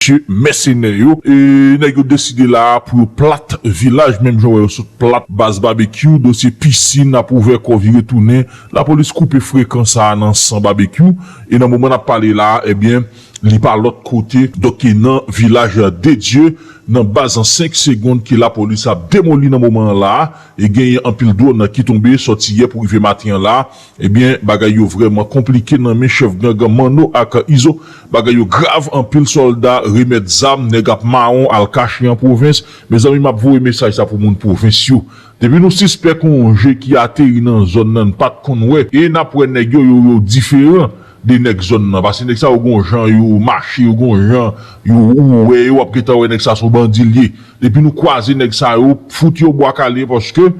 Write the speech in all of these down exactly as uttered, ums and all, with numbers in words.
mesye mèsenè yo. E nèg yo deside la pou yo plat vilaj, menm jan w wè yo sot plat baz Babekyou, dosye pisin ap ouvè kò vire tounen. Lapolis koupe frekan sa a nan san Babekyou. E nan moman n ap pale la, ebyen, li pa lòt kote, donk e nan vilaj de Dye, nan baz an senk segonn ke lapolis ap demoli nan moman an la a. E genyen anpil dwòn ki tonbe sòti yè pou rive maten an la a. Ebyen, bagay yo vrèman konplike nan men chèf gang Manno ak Izo. Bagay yo grav, anpil sòlda remèt zam, nèg ap mawon al kache an pwovens. Mezanmi, m ap voye mesaj sa pou moun pwovens yo. Depi nou sispèk yon je ki ateri nan zòn nan, n pa t konn wè, e n ap wè nèg yo, yo, yo diferan de nèg zòn nan. Paske nèg sa yo gon jan yo mache, yo gon jan yo, ou wè yo, w ap gentan wè nèg sa se yon bandi l ye. Depi nou kwaze nèg sa yo, fout yo bwa kale, paske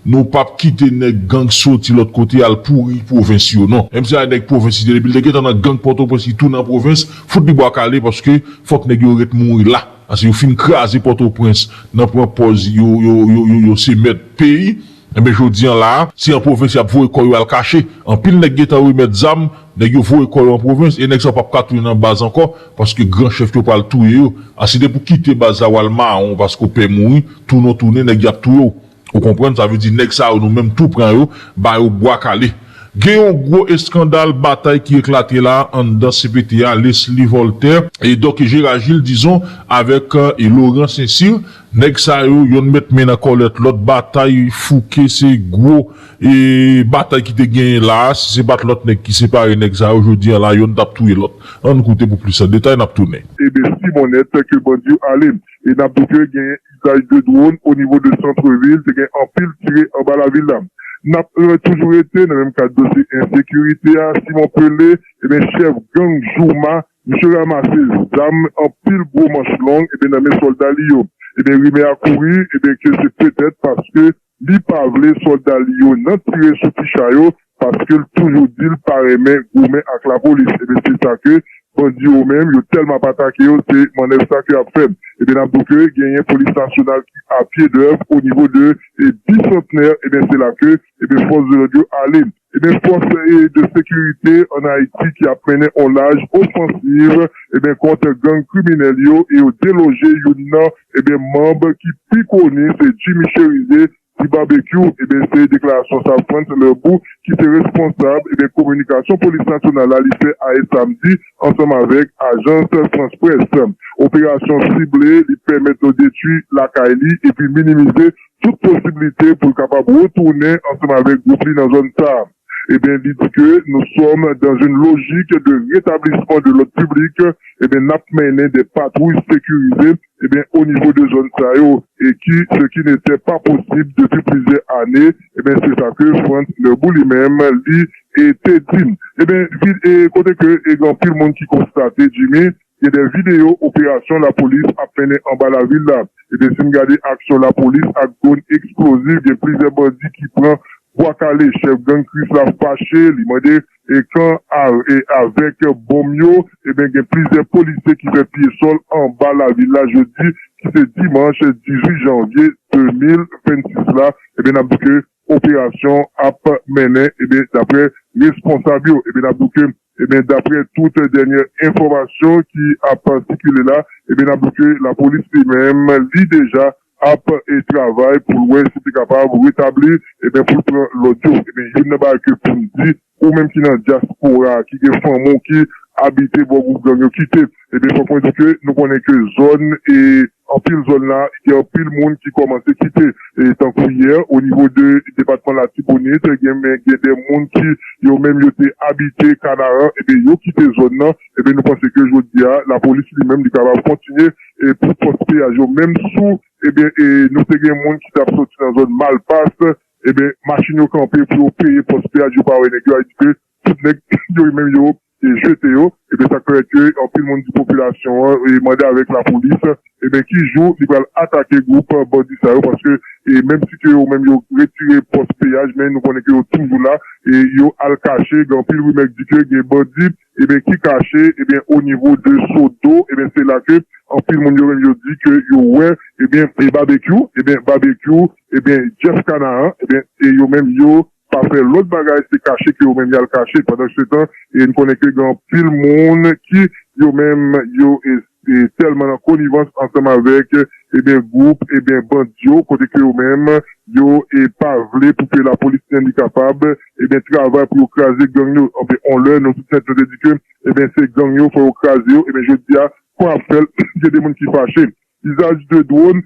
nou p ap kite nèg gang soti lòt kote al pouri pwovens yo, non. Menm si se nèg pwovens li te, depi l te gentan nan gang Pòtoprens, li tounen an pwovens, fout li bwa kale, paske fòk nèg yo ret mouri la. Paske yo fin kraze Pòtoprens nan pran pòz yo, yo, yo, yo, yo se mèt peyi. Enben, jodi an la a, se an pwovens y ap voye kò yo al kache. Anpil nèg gentan remèt zam, nèg yo voye kò yo an pwovens, e nèg sa yo p ap ka tounen nan baz ankò, paske gran chèf yo pral touye yo. A, si se pou kite baz la w al mawon paske w pè mouri, tounen w tounen, nèg y ap touye w. Ou konprann? Sa vle di nèg sa yo, nou menm tou pran yo, ba yo bwa kale. Gen yon gwo eskandal batay ki eklate la anndan C P T a, Leslie Voltaire e Doc Gérard Gilles, dizon, avèk, e, Laurent Saint-Cyr. Nèg sa yo, yonn met men nan kòlèt lòt, batay fouke, se gwo, e, batay ki te genyen la a. Si se pa t lòt nèg ki separe nèg sa yo, jodi an la, yonn t ap touye lòt. Ann koute pou plis detay, n ap tounen. Ebyen, Simonèt ke bandi yo ale. E n ap di ke genyen izaj de dwòn o nivo de santrevil, te gen anpil tire anba lavil la. N ap, e, toujou rete nan menm kad dosye ensekirite a, Simon Pelé, ebyen, chèf gang Jouma, misye ranmase zam, anpil gwo manch long, ebyen, nan men sòlda li yo. Ebyen, rimè a kouri, ebyen, ke se petèt paske li pa vle sòlda li yo nan tire sou ti cha yo, paske l toujou di l pa renmen goumen ak lapolis. Ebyen, se sa ke bandi yo menm, yo tèlman ap atake yo, se mannèv sa ke y ap fè. Ebyen, n ap di w ke genyen polis nasyonal ki a pye dèv o nivo de, e, Bisantnè, ebyen, se la ke, ebyen, fòs de lòd yo ale. Ebyen, fòs, e, de sekirite ann Ayiti ki ap mennen on laj ofansiv, ebyen, kont gang kriminèl yo, e yo deloje youn nan, ebyen, manb ki pi koni, se Jimmy Chérizier, di Babekyou, ebyen, se deklarasyon sa Frantz Leroux, ki se responsab, ebyen, kominikasyon polis nasyonal la, li fè ayè samdi, ansanm avèk ajans France Presse. Operasyon sible, li pèmèt nou detwi lakay li epi minimize tout posiblite pou l kapab retounen ansanm avèk gwoup li nan zòn sa a. Ebyen, li di ke nous sommes dans une logique de rétablissement de l'ordre public. Ebyen, n ap mennen de patwouy sekirize, ebyen, o nivo de zòn sa yo, e ki, ce qui n'était pas possible depuis plusieurs années. Ebyen, se sa ke Frantz Leroux li menm, li, e, te di. Ebyen, vi-, e, kote ke, e, gen anpil moun ki konstate, Jimmy, gen de videyo operasyon lapolis ap mennen anba lavil la. Ebyen, si n gade aksyon lapolis ak dwòn eksplozif, gen plizyè bandi ki pran bwa kale. Chèf gang Krisla fache, li mande, e, kan a-, e, avèk bòm yo, ebyen, gen plizyè polisye ki fè pye sòl anba lavil la jodi, ki se dimanch dizuit janvye de mil vennsis la. Ebyen, n ap di ke operasyon ap mennen, ebyen, daprè responsab yo. Ebyen, n ap di ke, ebyen, daprè tout dènyè enfòmasyon ki ap sikile la, ebyen, n ap di ke lapolis li menm, li deja ap, e, travay pou l wè si l te kapab retabli, ebyen, pou l pran lòd yo. Ebyen, youn nan bagay ke pou m di, ou menm ki nan dyaspora, ki gen fanmi w ki abite bò gwoup gang yo, kite. Ebyen, fòk mwen di ke nou konnen ke zòn, e, anpil zòn la, gen anpil moun ki kòmanse kite. E tankou yè, o nivo de depatman Latibonit, gen, men gen de moun ki, yo menm, yo te abite Kanaran, ebyen, yo kite zòn nan. Ebyen, nou panse ke jodi a, lapolis li menm, li kapab kontinye, e, pou pòs peyaj yo, menm sou, ebyen, e, nou te gen moun ki t ap soti nan zòn Malpas, ebyen, machin yo kanpe pou yo peye pòs peyaj, yo pa wè nèg yo, a di ke tout nèg yo menm yo, e, jete yo. Ebyen, sa k fè ke anpil moun di popilasyon an, e, mande avèk lapolis, ebyen, ki jou li pral atake gwoup bandi sa yo, paske, e, menm si ke yo menm yo retire pòs peyaj, men nou konnen ke yo toujou la, e, yo al kache, gen anpil rimè ki di ke gen bandi, ebyen, ki kache, ebyen, o nivo de Sodo, ebyen, se la ke anpil moun yo menm yo di ke yo wè, ebyen, e, Babekyou, ebyen, Babekyou, ebyen, Jeff Kanaran, ebyen, e yo menm yo pa fè lòt bagay, se kache ke yo menm y al kache. Pandansetan, e n konnen ke gen anpil moun ki yo menm yo, e, e, tèlman nan konivans ansanm avèk, ebyen, gwoup, ebyen, bandi yo, kote ke yo menm, yo, e, pa vle pou ke lapolis li menm li kapab, ebyen, travay pou yo kraze gang yo. Anfen, on lè, nou tout nèt, nou te di ke, ebyen, se gang yo, fò yo kraze yo. Ebyen, jodi a, kòman y ap fè l, gen de moun ki fache. Izaj de dwòn,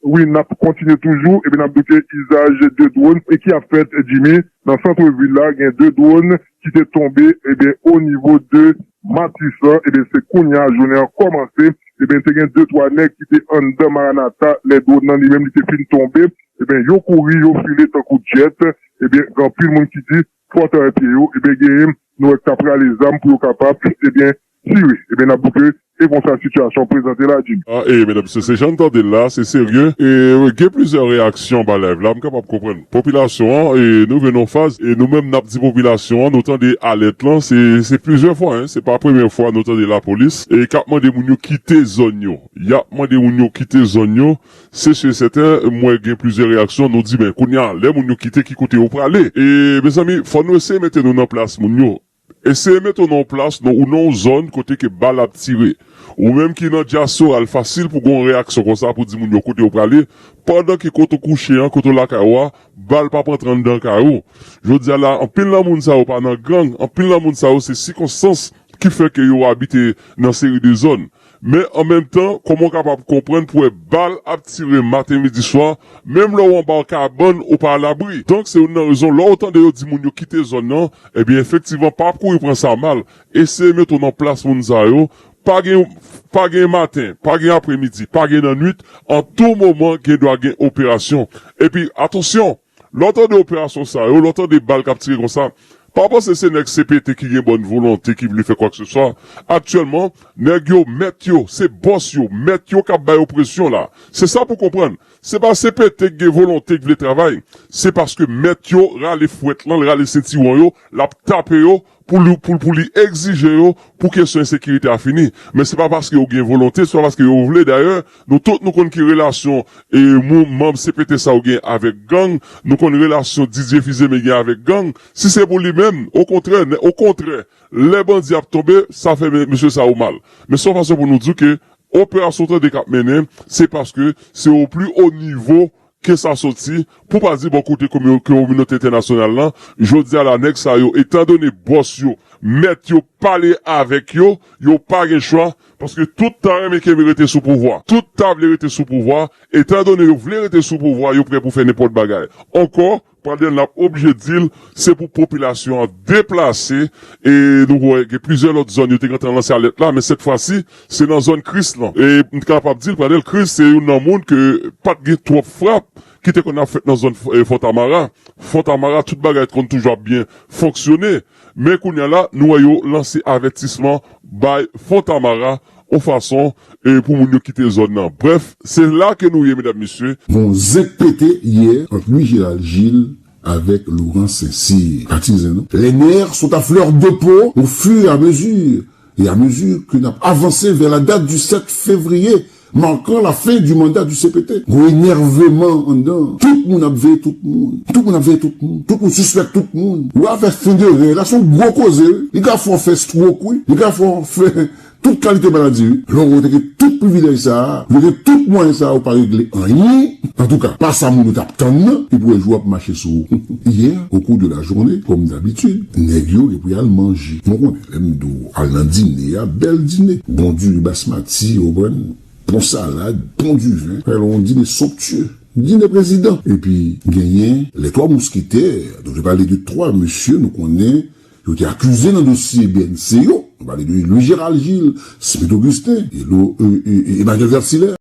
wi, n ap kontinye toujou, ebyen, n ap di ke izaj de dwòn, e ki ap fèt, Jimmy, nan sant vil la, gen de dwòn ki te tonbe, ebyen, o nivo de Matris lan, ebyen, se kounye a jounen an kòmanse, ebyen, te gen de, twa nèg ki te anndan Maranatha, lè dwòn nan li menm, li te fin tonbe, ebyen, yo kouri, yo file tankou djèt, ebyen, gen anpil moun ki di, fò travay pye yo, ebyen, genyen, nou wè k t ap rale zam pou yo kapab, ebyen, tire. Ebyen, n ap di ke e konsa sitiyasyon prezante la, Jimmy. Ah, e, medam, se, se jan n tande l la, se serye. E, gen plizyè reyaksyon anba live la, m kapab konprann. Popilasyon an, e, nou vin nan faz, e nou menm n ap di popilasyon an, nou tande alèt lan, se, se plizyè fwa, en, se pa premyè fwa nou tande lapolis, e k ap mande moun yo kite zòn yo. Y ap mande moun yo kite zòn yo. Se si e sèten, m wè gen plizyè reyaksyon, nou di, men, kounye a, lè moun yo kite, ki kote yo prale? E, mezanmi, fò nou eseye mete nou nan plas moun yo. Eseye mete w nan yon plas, nan, ou nan yon zòn kote ke bal ap tire. Ou menm ki nan dyaspora, l fasil pou gen yon reyaksyon konsa pou di moun yo kote yo prale, pandan ke kote w kouche an, kote w lakay ou a, bal p ap antre anndan kay ou. Jodi a la, anpil nan moun sa yo pa nan gang, anpil nan moun sa yo se sikonstans ki fè ke yo abite nan seri de zòn. Men an menm tan, kòman w kapab konprann pou wè bal ap tire maten, midi, swa, menm lè w anba yon kabann, ou pa alabri. Donk, se youn nan rezon, lè w tande yo di moun yo kite zòn nan, ebyen, efektivman, pa ap kouri pran sa mal. Eseye mete w nan plas moun sa yo. Pa gen, pa gen maten, pa gen apremidi, pa gen nan nwit, an tou moman, gen dwa gen operasyon. Epi, atansyon, lè w tande operasyon sa yo, lè w tande bal k ap tire konsa, pa panse se nèg C P T ki gen bòn volonte, ki vle fè kwakseswa. Aktyèlman, nèg yo, mèt yo, se bòs yo, mèt yo k ap bay yo presyon la. Se sa pou konprann. Se pa C P T ki gen volonte, ki vle travay. Se paske mèt yo rale fwèt lan, l rale sentiwon yo, l ap tape yo, pou li, pou, pou li egzije yo pou kesyon ensekirite a fini. Men se pa paske yo gen volonte, se pa paske yo vle. Dayè, nou tout nou konn ki relasyon e moun, manm C P T sa yo gen avèk gang, nou konn relasyon Didier Fils-Aimé gen avèk gang. Si se pou li menm, okontrè, okontrè, lè bandi ap tonbe, sa fè me-, mesye sa yo mal. Men se yon fason pou nou di ke operasyon tande k ap mennen, se paske se o pli o nivo ke sa soti, pou pa di bò kote komi-, kominote entènasyonal lan. Jodi a la, nèg sa yo, etandone bòs yo, mèt yo pale avèk yo, yo pa gen chwa, paske tout ta renmen kenbe rete sou pouvwa. Tout ta vle rete sou pouvwa, etandone yo vle rete sou pouvwa, yo prè pou fè nenpòt bagay. Ankò, Pradèl n ap oblije di l, se pou popilasyon an deplase, e nou wè gen plizyè lòt zòn yo te gentan lanse alèt la, men sèt fwa si, se nan zòn Kris lan. E m kapab di l, Pradèl, Kris se youn nan moun ke pa t gen twòp frap ki te konn ap fèt nan zòn, e, Fontamara. Fontamara, tout bagay t konn toujou ap byen fonksyone. Men kounye a la, nou wè yo lanse avètisman bay Fontamara, yon fason, e, pou moun yo kite zòn nan. Brèf, se la ke nou ye, medam, mesye. Gon zenk pete yè ant Louis Gérald Gilles avèk Laurent Saint-Cyr. Pa ti zen, non. Les nerfs sont à fleur de peau au fur et à mesure, et à mesure que n ap avanse vers la date du sept février, marquant la fin du mandat du C P T. Gwo enèveman anndan. Tout moun ap veye tout moun. Tout moun ap veye tout moun. Tout moun sispèk tout moun. Ou afè fin de rèy la, se yon gwo koze, wi. Li ka fè w fè stroke, wi. Li ka fè w fè tout kalite maladi, wi. Lè w wè w te gen tout privilèj sa a, ou te gen tout mwayen sa a, ou pa regle anyen. Antouka, pa sa moun yo t ap tann nan, epi w wè jou ap mache sou ou. Hier, au cours de la journée, comme d'habitude, nèg yo gen pou y al manje. Bon, konnen, lè m di w al nan dine a, bèl dine. Bon diri basmati, ou konprann? Bon salad, bon diven. Fè yon dine somptyè. Dine prezidan. Epi, genyen les trois mousquetaires. Donk, je parle de trois messieurs, nou konnen, yo te akize nan dosye B N C yo. Nou pale de Louis Gérald Gilles, Smith Augustin, e lo, e, e, e Emmanuel Vertilaire.